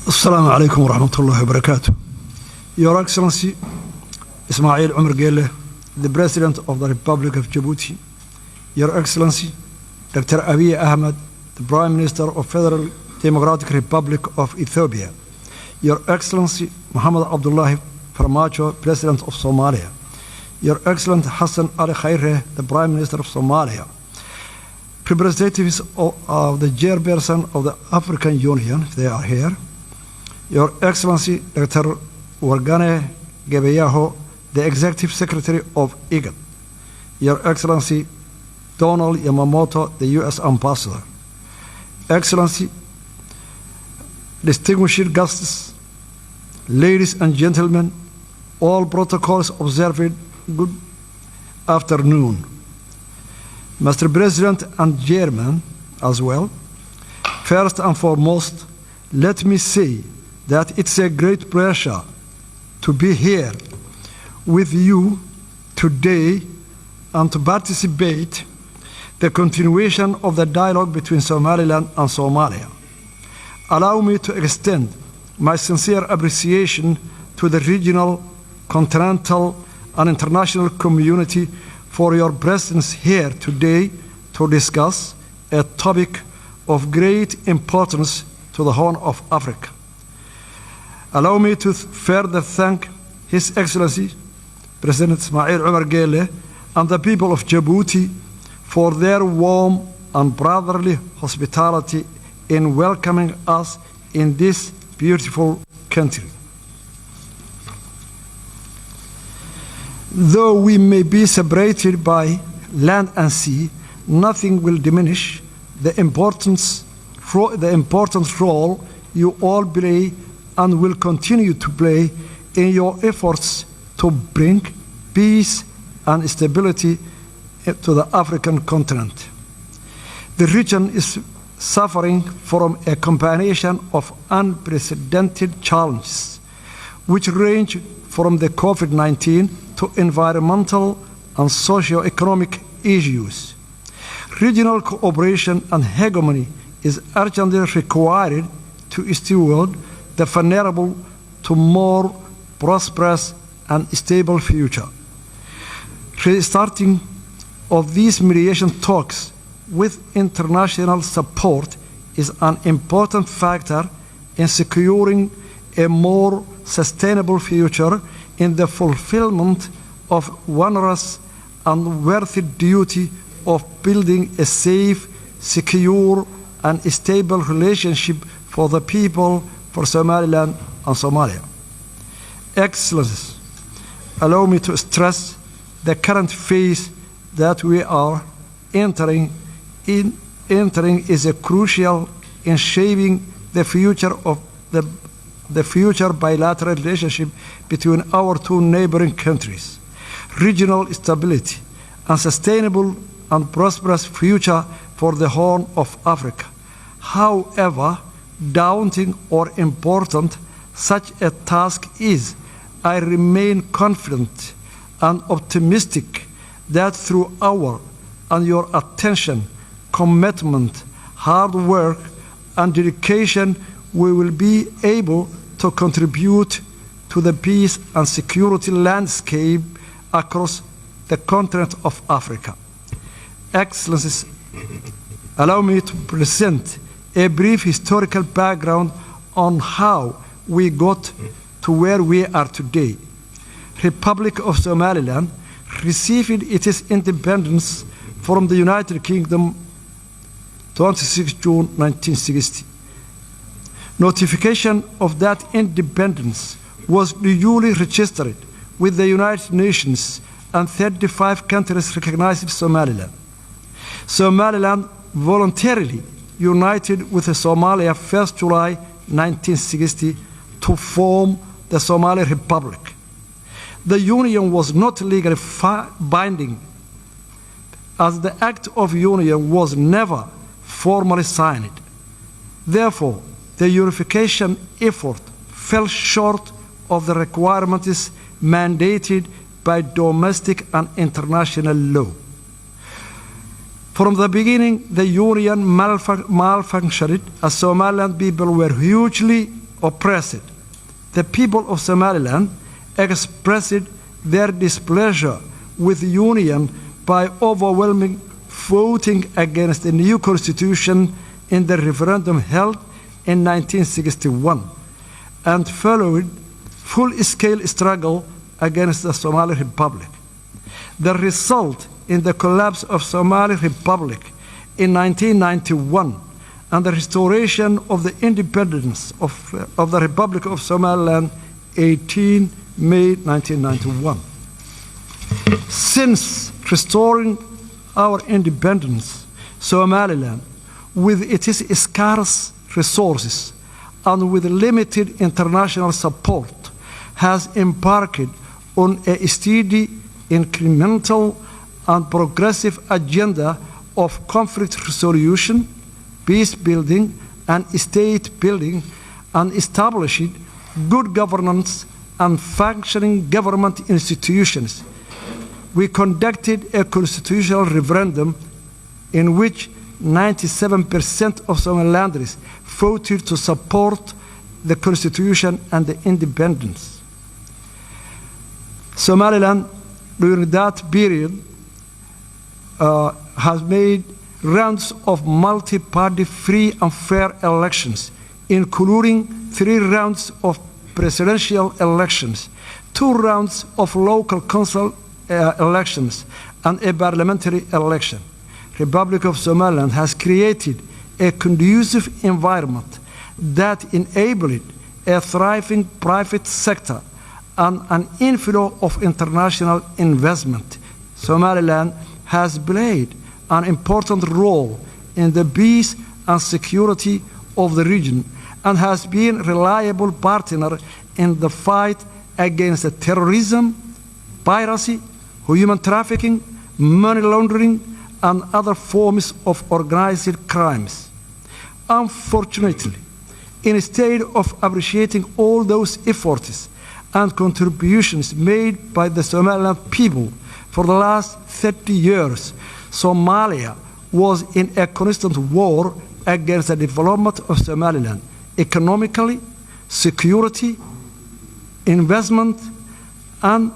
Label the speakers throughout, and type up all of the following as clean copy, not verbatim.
Speaker 1: Asalaamu calaykum waraxmat ullahi wabarakaatu. Your Excellency Ismail Omar Guelleh, the President of the Republic of Djibouti, Your Excellency Dr. Abiy Ahmed, the Prime Minister of Federal Democratic Republic of Ethiopia, Your Excellency Mohamed Abdullahi Farmajo, President of Somalia, Your Excellency Hassan Ali Khaire, the Prime Minister of Somalia, representatives of the chairperson of the African Union, if they are here, Your Excellency Dr. Workneh Gebeyehu, the Executive Secretary of IGAD, Your Excellency Donald Yamamoto, the U.S. Ambassador, Excellency, distinguished guests, ladies and gentlemen, all protocols observed, good afternoon. Mr. President and Chairman as well, first and foremost, let me say that it's a great pleasure to be here with you today and to participate the continuation of the dialogue between Somaliland and Somalia. Allow me to extend my sincere appreciation to the regional, continental, and international community for your presence here today to discuss a topic of great importance to the Horn of Africa. Allow me to further thank His Excellency President Ismail Omar Guelleh and the people of Djibouti for their warm and brotherly hospitality in welcoming us in this beautiful country. Though we may be separated by land and sea, nothing will diminish the important role you all play and will continue to play in your efforts to bring peace and stability to the African continent. The region is suffering from a combination of unprecedented challenges, which range from the COVID-19 to environmental and socio-economic issues. Regional cooperation and hegemony is urgently required to steward the vulnerable to more prosperous and stable future. Restarting of these mediation talks with international support is an important factor in securing a more sustainable future in the fulfillment of onerous and worthy duty of building a safe, secure, and stable relationship for the people, for Somaliland and Somalia. Excellencies, allow me to stress the current phase that we are entering is a crucial in shaping the future of the future bilateral relationship between our two neighboring countries, regional stability, and sustainable and prosperous future for the Horn of Africa. However daunting or important such a task is, I remain confident and optimistic that through our and your attention, commitment, hard work, and dedication, we will be able to contribute to the peace and security landscape across the continent of Africa. Excellencies, allow me to present a brief historical background on how we got to where we are today. Republic of Somaliland received its independence from the United Kingdom 26 June 1960. Notification of that independence was duly registered with the United Nations, and 35 countries recognized Somaliland. Somaliland voluntarily united with Somalia 1st July 1960 to form the Somali Republic. The union was not legally binding, as the Act of Union was never formally signed. Therefore, the unification effort fell short of the requirements mandated by domestic and international law. From the beginning, the union malfunctioned, as Somaliland people were hugely oppressed. The people of Somaliland expressed their displeasure with the union by overwhelming voting against the new constitution in the referendum held in 1961 and followed full-scale struggle against the Somali Republic. The result in the collapse of Somali Republic in 1991 and the restoration of the independence of the Republic of Somaliland 18 May 1991. Since restoring our independence, Somaliland, with its scarce resources and with limited international support, has embarked on a steady, incremental, and progressive agenda of conflict resolution, peace building, and state building, and established good governance and functioning government institutions. We conducted a constitutional referendum in which 97% of Somalilanders voted to support the constitution and the independence. Somaliland, during that period, has made rounds of multi-party free and fair elections, including 3 rounds of presidential elections, 2 rounds of local council elections, and a parliamentary election. Republic of Somaliland has created a conducive environment that enabled a thriving private sector and an inflow of international investment. Somaliland has played an important role in the peace and security of the region and has been a reliable partner in the fight against terrorism, piracy, human trafficking, money laundering, and other forms of organized crimes. Unfortunately, instead of appreciating all those efforts and contributions made by the Somaliland people for the last 30 years, Somalia was in a constant war against the development of Somaliland, economically, security, investment, and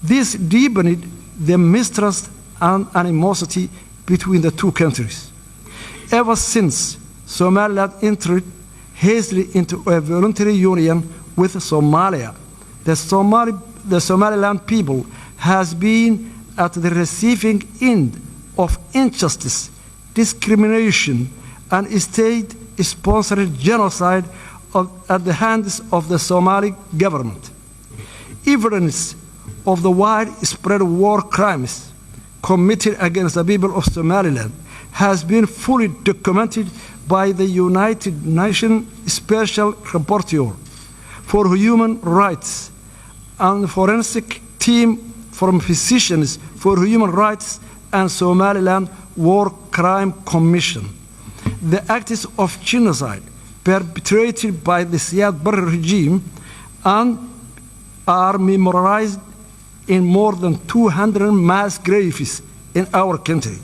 Speaker 1: this deepened the mistrust and animosity between the two countries. Ever since Somaliland entered hastily into a voluntary union with Somalia, the Somaliland people has been at the receiving end of injustice, discrimination, and state-sponsored genocide at the hands of the Somali government. Evidence of the widespread war crimes committed against the people of Somaliland has been fully documented by the United Nations Special Rapporteur for Human Rights and forensic team from Physicians for Human Rights and Somaliland War Crime Commission. The acts of genocide perpetrated by the Siad Barre regime and are memorialized in more than 200 mass graves in our country.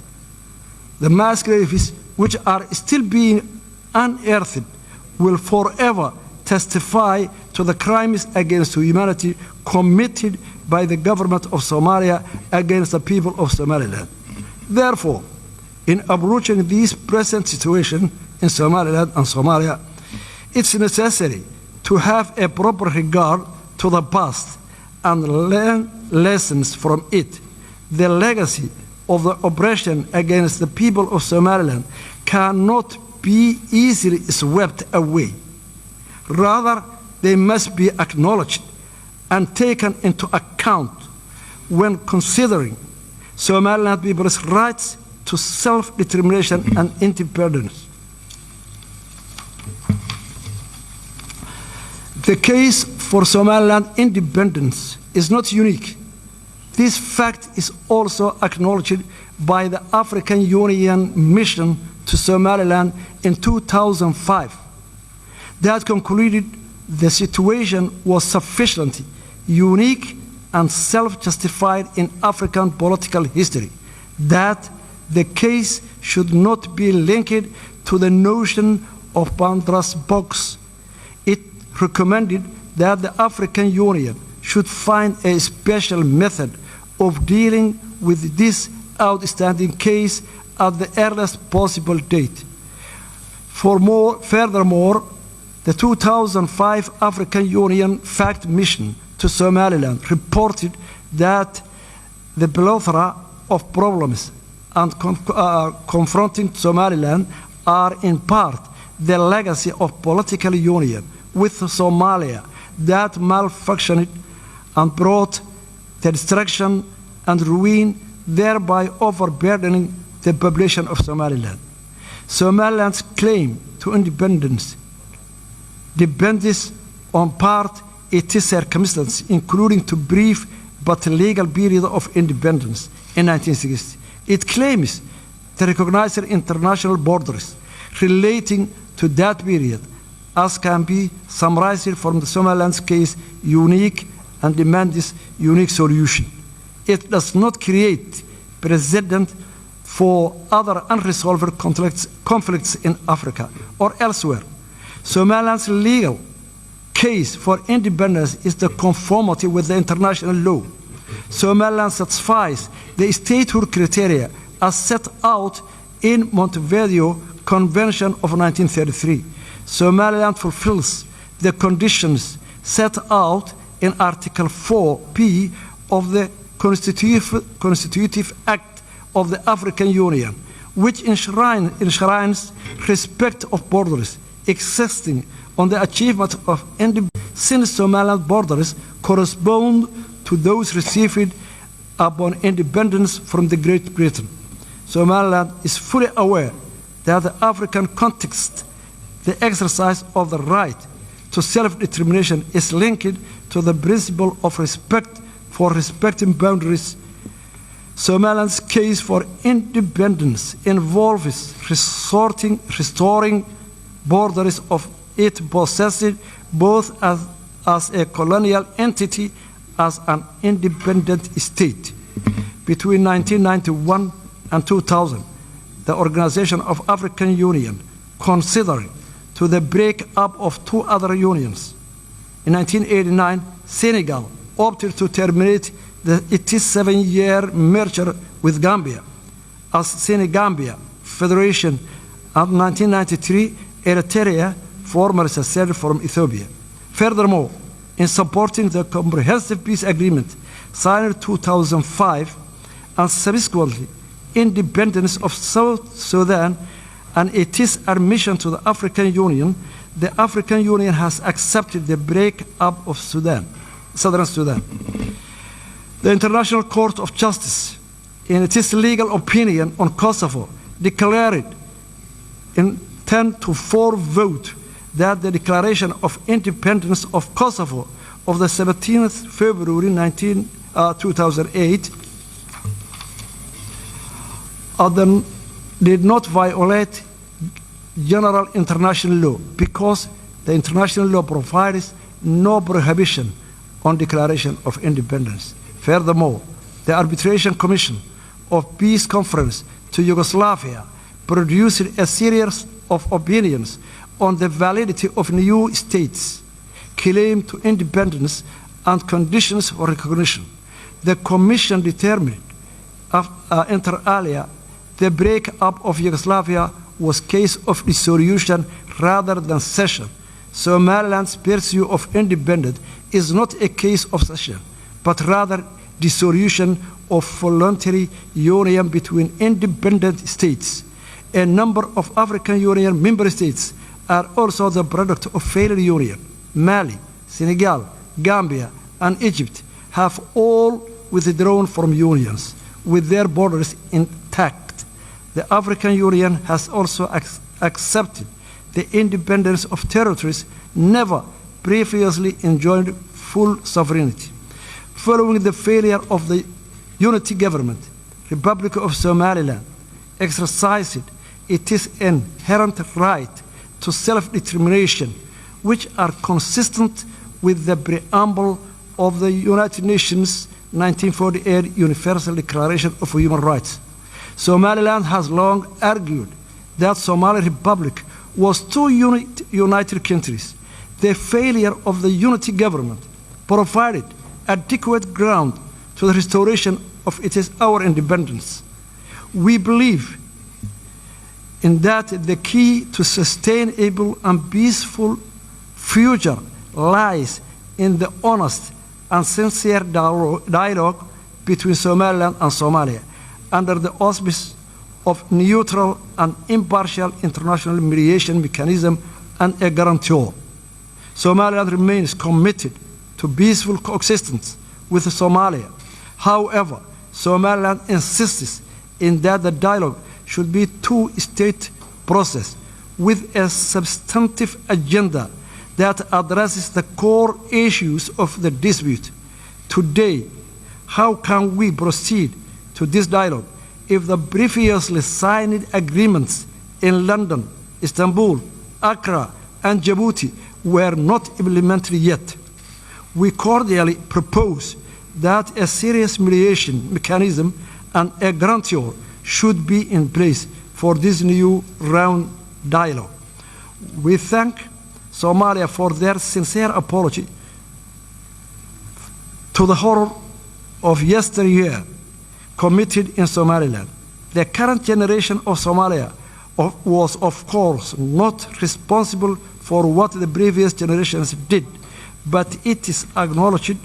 Speaker 1: The mass graves, which are still being unearthed, will forever testify to the crimes against humanity committed by the government of Somalia against the people of Somaliland. Therefore, in approaching this present situation in Somaliland and Somalia, it's necessary to have a proper regard to the past and learn lessons from it. The legacy of the oppression against the people of Somaliland cannot be easily swept away. Rather, they must be acknowledged and taken into account when considering Somaliland people's rights to self-determination and independence. The case for Somaliland independence is not unique. This fact is also acknowledged by the African Union mission to Somaliland in 2005 that concluded the situation was sufficiently unique and self-justified in African political history, that the case should not be linked to the notion of Pandora's box. It recommended that the African Union should find a special method of dealing with this outstanding case at the earliest possible date. Furthermore, the 2005 African Union Fact Mission to Somaliland reported that the plethora of problems and confronting Somaliland are in part the legacy of political union with Somalia that malfunctioned and brought the destruction and ruin, thereby overburdening the population of Somaliland. Somaliland's claim to independence depends on part its circumstances, including to brief but legal period of independence in 1960. It claims to recognize international borders relating to that period, as can be summarized from the Somaliland's case, unique and demands unique solution. It does not create precedent for other unresolved conflicts in Africa or elsewhere. Somaliland's legal case for independence is the conformity with the international law. Somaliland satisfies the statehood criteria as set out in Montevideo Convention of 1933. Somaliland fulfills the conditions set out in Article 4P of the Constitutive Act of the African Union, which enshrines respect of borders existing on the achievement of independence, since Somaliland borders correspond to those received upon independence from the Great Britain. Somaliland is fully aware that the African context, the exercise of the right to self-determination is linked to the principle of respect for respecting boundaries. Somaliland's case for independence involves restoring borders of it possessed both as a colonial entity as an independent state. Between 1991 and 2000, the Organization of African Union considered to the break-up of two other unions. In 1989, Senegal opted to terminate the 87-year merger with Gambia as Senegambia Federation, and 1993, Eritrea formally seceded from Ethiopia. Furthermore, in supporting the Comprehensive Peace Agreement signed in 2005 and subsequently independence of South Sudan and its admission to the African Union, the African Union has accepted the break-up of Sudan, Southern Sudan. The International Court of Justice, in its legal opinion on Kosovo, declared in 10-4 vote that the declaration of independence of Kosovo of the 17th February 2008 did not violate general international law because the international law provides no prohibition on declaration of independence. Furthermore, the Arbitration Commission of Peace Conference to Yugoslavia produced a series of opinions on the validity of new states' claim to independence and conditions for recognition. The Commission determined, inter alia, the breakup of Yugoslavia was case of dissolution rather than cession. Somaliland's pursuit of independence is not a case of cession, but rather dissolution of voluntary union between independent states. A number of African Union member states are also the product of failed union. Mali, Senegal, Gambia, and Egypt have all withdrawn from unions with their borders intact. The African Union has also accepted the independence of territories never previously enjoyed full sovereignty. Following the failure of the unity government, Republic of Somaliland exercised its inherent right to self-determination, which are consistent with the preamble of the United Nations 1948 Universal Declaration of Human Rights. Somaliland has long argued that Somali Republic was two united countries. The failure of the unity government provided adequate ground to the restoration of it is our independence. We believe in that the key to sustainable and peaceful future lies in the honest and sincere dialogue between Somaliland and Somalia under the auspices of neutral and impartial international mediation mechanism and a guarantor. Somaliland remains committed to peaceful coexistence with Somalia. However, Somaliland insists in that the dialogue should be two-state process with a substantive agenda that addresses the core issues of the dispute. Today, how can we proceed to this dialogue if the previously signed agreements in London, Istanbul, Accra, and Djibouti were not implemented yet? We cordially propose that a serious mediation mechanism and a guarantor should be in place for this new round dialogue. We thank Somalia for their sincere apology to the horror of yesteryear committed in Somaliland. The current generation of Somalia was, of course, not responsible for what the previous generations did, but it is acknowledgement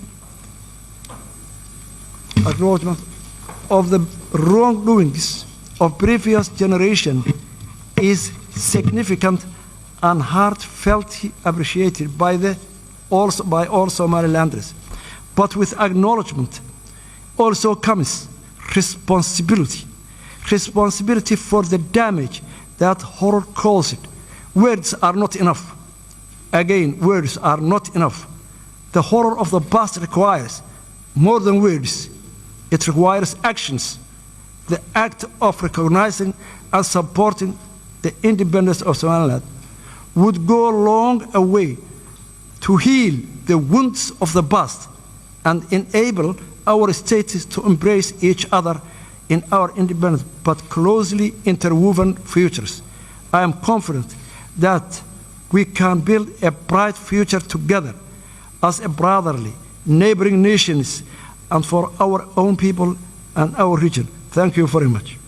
Speaker 1: of the wrongdoings of previous generation is significant and heartfelt appreciated by all Somalilanders. But with acknowledgement also comes responsibility. Responsibility for the damage that horror caused. Words are not enough. Again, words are not enough. The horror of the past requires more than words. It requires actions. The act of recognizing and supporting the independence of Somaliland would go a long a way to heal the wounds of the past and enable our states to embrace each other in our independent but closely interwoven futures. I am confident that we can build a bright future together as a brotherly, neighboring nations and for our own people and our region. Thank you very much.